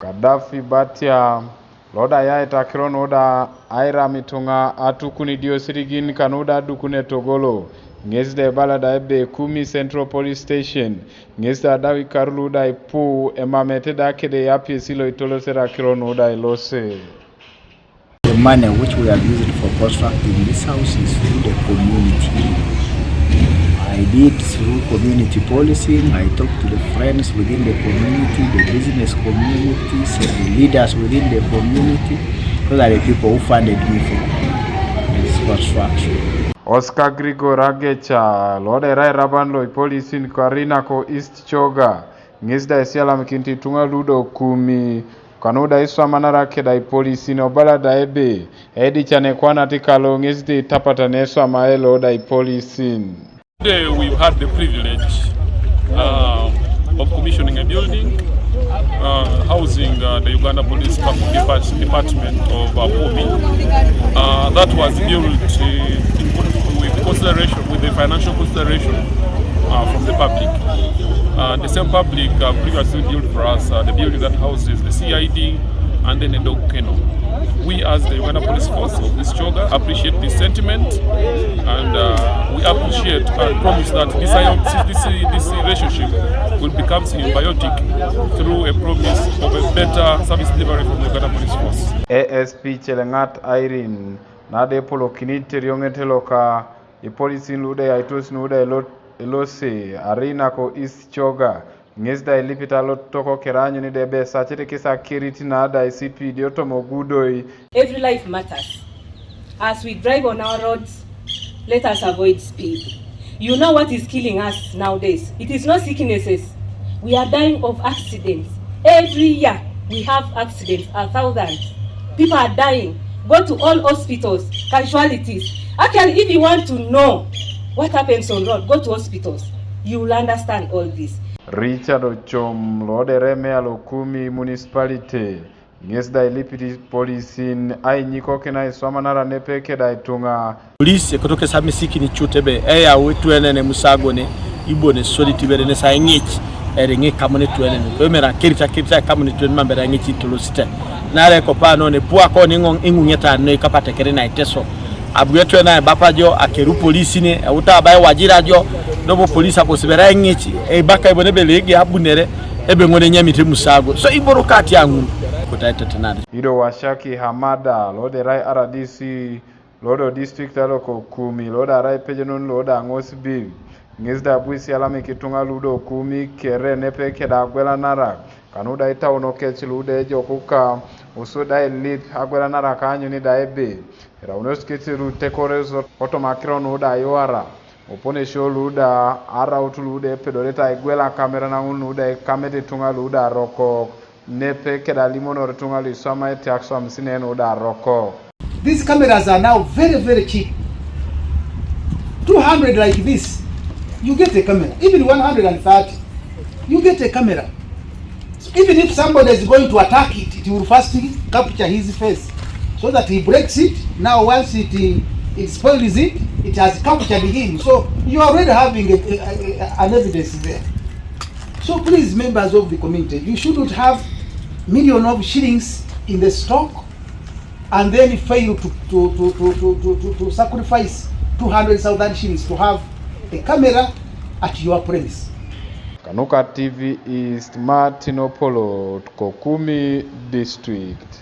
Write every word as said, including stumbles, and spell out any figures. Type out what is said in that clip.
Kadafi Batia, lo da yaita akiro nu da airam ituŋa atukun idiosirigin kanu da adukun etogolo, ŋes da ebala da ebe Kumi Central Police Station, ŋes da adau ikaru lu da ipu emamete da kede yapiesi lo itolosere akiro nu da ilose. The money which we have used for constructing this house is through the community. I did through community policing. I talked to the friends within the community, the business communities, the leaders within the community, so that the people who funded me for this construction. Oscar Grigor Ageca, lo da erai eraban lo ipolisin ko Arinako East Choga, ŋes da esialamikinit ituŋa lu do Kumi, kanu da iswamanara keda ipolisin, obala da ebe, edican ekwanat kalo ŋes da itapata ne eswamae lo da ipolisin. Today we've had the privilege uh, of commissioning a building uh, housing uh, the Uganda Police Public Depart- Department of uh, Kumi. Uh, that was built uh, in, with consideration, with the financial consideration uh, from the public. Uh, the same public uh, previously built for us uh, the building that houses the C I D and then the dog kennel. We, as the Uganda Police Force of this Choga, appreciate this sentiment, and uh, we appreciate and promise that this, this, this relationship will become symbiotic through a promise of a better service delivery from the Uganda Police Force. A S P Cheleŋat Irene, na da epolokinit erioŋet loka ipolisin lu da aitos nu da elo- elose Arinako East Choga, ŋes da ilipit alotoko kere aanyuni da ebe esacete kes akerit na da isipidi otoma ogudoi. Every life matters. As we drive on our roads, let us avoid speed. You know what is killing us nowadays? It is not sicknesses. We are dying of accidents. Every year we have accidents, a thousand. People are dying. Go to all hospitals, casualties. Actually, if you want to know what happens on road, go to hospitals. You will understand all this. Richard Ochom, lo da erai meya lo Kumi Municipality, ŋes da ilipit ipolisin ainyikokin aiswamanara nepe keda ituŋa. Polis ekoto kes amisikin cut ebe eyau etuenen emusago ne, ibone sodit ibere nes aiŋic eriŋ ikamun etuenen, ko mere akerit akerit ikamun etuenen mam bere aiŋic itolosite. Naarai kopa non epuak oni iŋuŋeta noi kapatekere na Iteso. Abu etuena ebapa jo akeru polisi ne, euta aba ewajira jo, dobo polisi abosibere aiŋic, eibaka ibone ebe lege abunere, ebe ŋon enyamit emusago. So iboro kati aŋun. Kutai tetenare. Ido Washaki Hamada, lo da erai R D C, lo do district alo ko Kumi, lo da arai epejonon lo da aŋos bil. Ŋes da abu isialamik ituŋa lu do Kumi kere nepe keda agwelanarak, kanu da itauno kec lu da ejokuka, usu da ilip agwelanarak aanyuni da ebe eraunos kec lu tekoresot kotoma akiro nu da iwara, oponesio lu da araut lu da epedorete aigwela kamera naŋun nu da ikamete ituŋa lu da arokok, nepe keda alimonor ituŋa lu iswama etiak swamisinen nu da arokok. These cameras are now very, very cheap. Two hundred like this, you get a camera. Even one hundred and thirty, you get a camera. So even if somebody is going to attack it, it will first capture his face so that he breaks it. Now, once it, it spoils it, it has captured him. So you are already having a, a, a, an evidence there. So please, members of the community, you shouldn't have million of shillings in the stock and then fail to, to, to, to, to, to sacrifice two hundred thousand shillings to have a camera at your premise. Kanuka T V East, Martin Opolot, ko Kumi District.